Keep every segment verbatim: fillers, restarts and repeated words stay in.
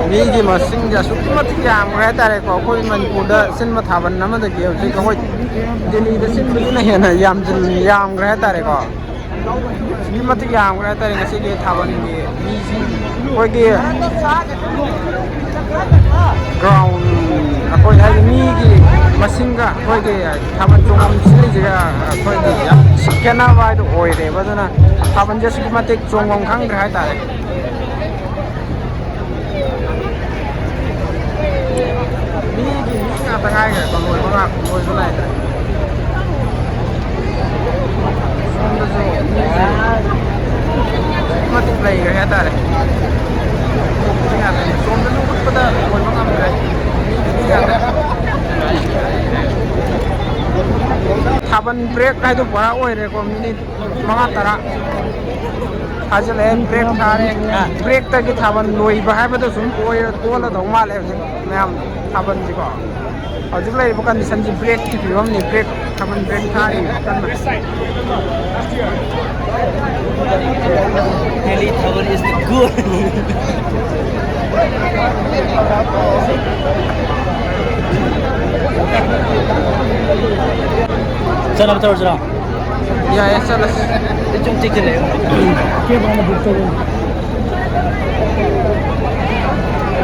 ꯃꯤꯒꯤ ꯃꯁꯤꯡꯁꯦ ꯑꯁꯨꯛꯀꯤ ꯃꯇꯤꯛ ꯌꯥꯝꯈ꯭ꯔꯦ ꯍꯥꯏꯇꯥꯔꯦꯀꯣ꯫ ꯑꯩꯈꯣꯏ ꯃꯅꯤꯄꯨꯔꯗ ꯁꯤꯟꯕ ꯊꯥꯕꯜ ꯑꯃꯗꯒꯤ ꯍꯧꯖꯤꯛ ꯑꯩꯈꯣꯏ ꯗꯦꯜꯂꯤꯗ ꯁꯤꯟꯕꯗꯨꯅ ꯍꯦꯟꯅ ꯌꯥꯝꯖꯤꯜ-, ꯌꯥꯝꯈ꯭ꯔꯦ ꯍꯥꯏꯇꯥꯔꯦꯀꯣ꯫ ꯑꯁꯨꯛꯀꯤ ꯃꯇꯤꯛ ꯌꯥꯝꯈ꯭ꯔꯦ ꯍꯥꯏꯇꯥꯔꯦ ꯉꯁꯤꯒꯤ ꯊꯥꯕꯜꯒꯤ ꯃꯤꯁꯤꯡ꯫ ꯑꯩꯈꯣꯏꯒꯤ ꯒ꯭ꯔꯥꯎꯟ, ꯑꯩꯈꯣꯏ ꯍꯥꯏꯗꯤ ꯃꯤꯒꯤ ꯃꯁꯤꯡꯒ ꯑꯩꯈꯣꯏꯒꯤ ꯊꯥꯕꯜ ꯆꯣꯡꯐꯝ ꯁꯤꯜꯂꯤꯁꯤꯒ ꯑꯩꯈꯣꯏꯒꯤ ꯌꯥꯝ ꯈꯦꯠꯅꯕ ꯍꯥꯏꯗꯣ ꯑꯣꯏꯔꯦꯕ꯫ ꯑꯗꯨꯅ ꯊꯥꯕꯜꯁꯦ ꯑꯁꯨꯛꯀꯤ ꯃꯇꯤꯛ ꯆꯣꯡꯐꯝ ꯈꯪꯗ꯭ꯔꯦ ꯍꯥꯏꯇꯥꯔꯦ꯫ ꯃꯤꯒꯤ ꯃꯤ ꯉꯥꯛꯇ ꯉꯥꯏꯈ꯭ꯔꯦꯀꯣ, ꯂꯣꯏꯕ ꯉꯥꯛ-, ꯂꯣꯏꯕ ꯅꯥꯏꯗ꯭ꯔꯦ꯫ ꯁꯣꯝꯗꯁꯨ ꯃꯤꯁꯦ ꯑꯗꯨꯛꯀꯤ ꯃꯇꯤꯛ ꯂꯩꯈ꯭ꯔꯦ ꯍꯥꯏꯇꯥꯔꯦ꯫ ꯃꯤ ꯉꯥꯛꯇꯅꯤ꯫ ꯁꯣꯝꯗꯁꯨ ꯎꯠꯄꯗ ꯂꯣꯏꯕ ꯉꯝꯗ꯭ꯔꯦ꯫ ꯃꯤ ꯉꯥꯛꯇ꯫ ꯊꯥꯕꯜ ꯕ꯭ꯔꯦꯛ ꯍꯥꯏꯗꯣ ꯄꯨꯔꯥ ꯑꯣꯏꯔꯦꯀꯣ, ꯃꯤꯅꯤꯠ ꯃꯉꯥ ꯇꯔꯥ ꯐꯥꯖꯤꯜꯂꯛꯑꯦ꯫ ꯕ꯭ꯔꯦꯛ ꯊꯥꯔꯦ꯫ ꯕ꯭ꯔꯦꯛꯇꯒꯤ ꯊꯥꯕꯜ ꯂꯣꯏꯕ ꯍꯥꯏꯕꯗꯣ ꯁꯨꯝ ꯑꯣꯏꯔ ꯑꯣꯜꯂꯗꯧ ꯃꯥꯜꯂꯦ ꯍꯧꯖꯤꯛ ꯃꯌꯥꯝ ꯊꯥꯕꯜꯁꯤꯀꯣ꯫ ꯍꯧꯖꯤꯛ ꯂꯩꯔꯤꯕ ꯀꯟꯗꯤꯁꯟꯁꯤ ꯕ꯭ꯔꯦꯛꯀꯤ ꯐꯤꯕꯝꯅꯤ꯫ ꯕ꯭ꯔꯦꯛ, ꯊꯥꯕꯜ ꯕ꯭ꯔꯦꯛ ꯊꯥꯔꯤ ꯀꯟꯅ꯫ Delhi Thaban is the good. ꯆꯠꯅꯕ ꯇꯧꯔꯁꯤꯔꯣ? ꯌꯥꯏꯌꯦ, ꯆꯠꯂꯁꯤ꯫ ꯑꯩ ꯁꯨꯝ ꯆꯤꯛꯁꯤꯜꯂꯛꯑꯦ꯫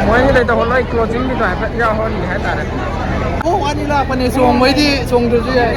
ꯃꯣꯏꯒꯤꯗꯩ ꯇꯧꯍꯜꯂꯣꯏ, ꯀ꯭ꯂꯣꯖꯤꯡꯒꯤꯗꯣ ꯍꯥꯏꯐꯦꯠ ꯌꯥꯎꯍꯟꯒꯦ ꯍꯥꯏꯇꯥꯔꯦ꯫ ꯑꯣ, ꯑꯅꯤ ꯂꯥꯛꯄꯅꯦ, ꯆꯣꯡꯕꯩꯗꯤ ꯆꯣꯡꯗ꯭ꯔꯁꯨ ꯌꯥꯏ꯫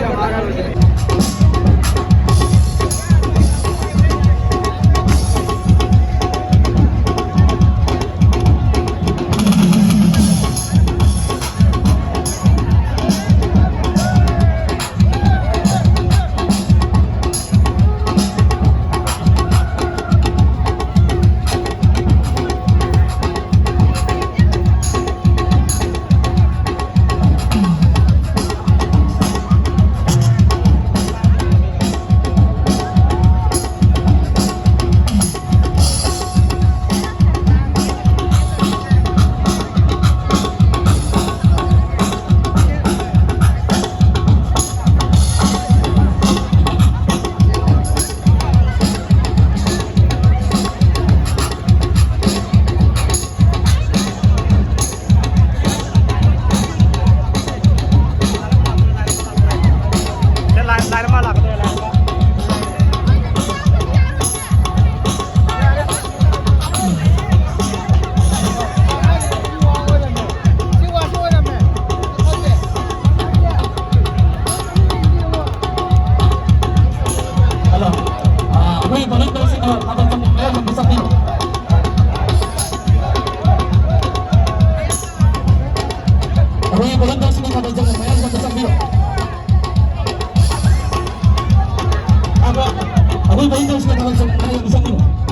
ꯚꯣꯂꯟꯇꯤꯌꯔꯁꯤꯡꯒꯤ ꯊꯥꯕꯜ ꯆꯣꯡꯕ ꯃꯌꯥꯝꯁꯤꯡ ꯑꯝꯇ ꯆꯪꯕꯤꯌꯨ꯫ ꯑꯗꯣ ꯑꯩꯈꯣꯏ ꯚꯣꯂꯟꯇꯤꯌꯔꯁꯤꯡꯒꯤ ꯊꯥꯕꯜ ꯆꯣꯡꯕ ꯃꯌꯥꯝ ꯑꯝꯇ ꯆꯪꯕꯤꯌꯨ꯫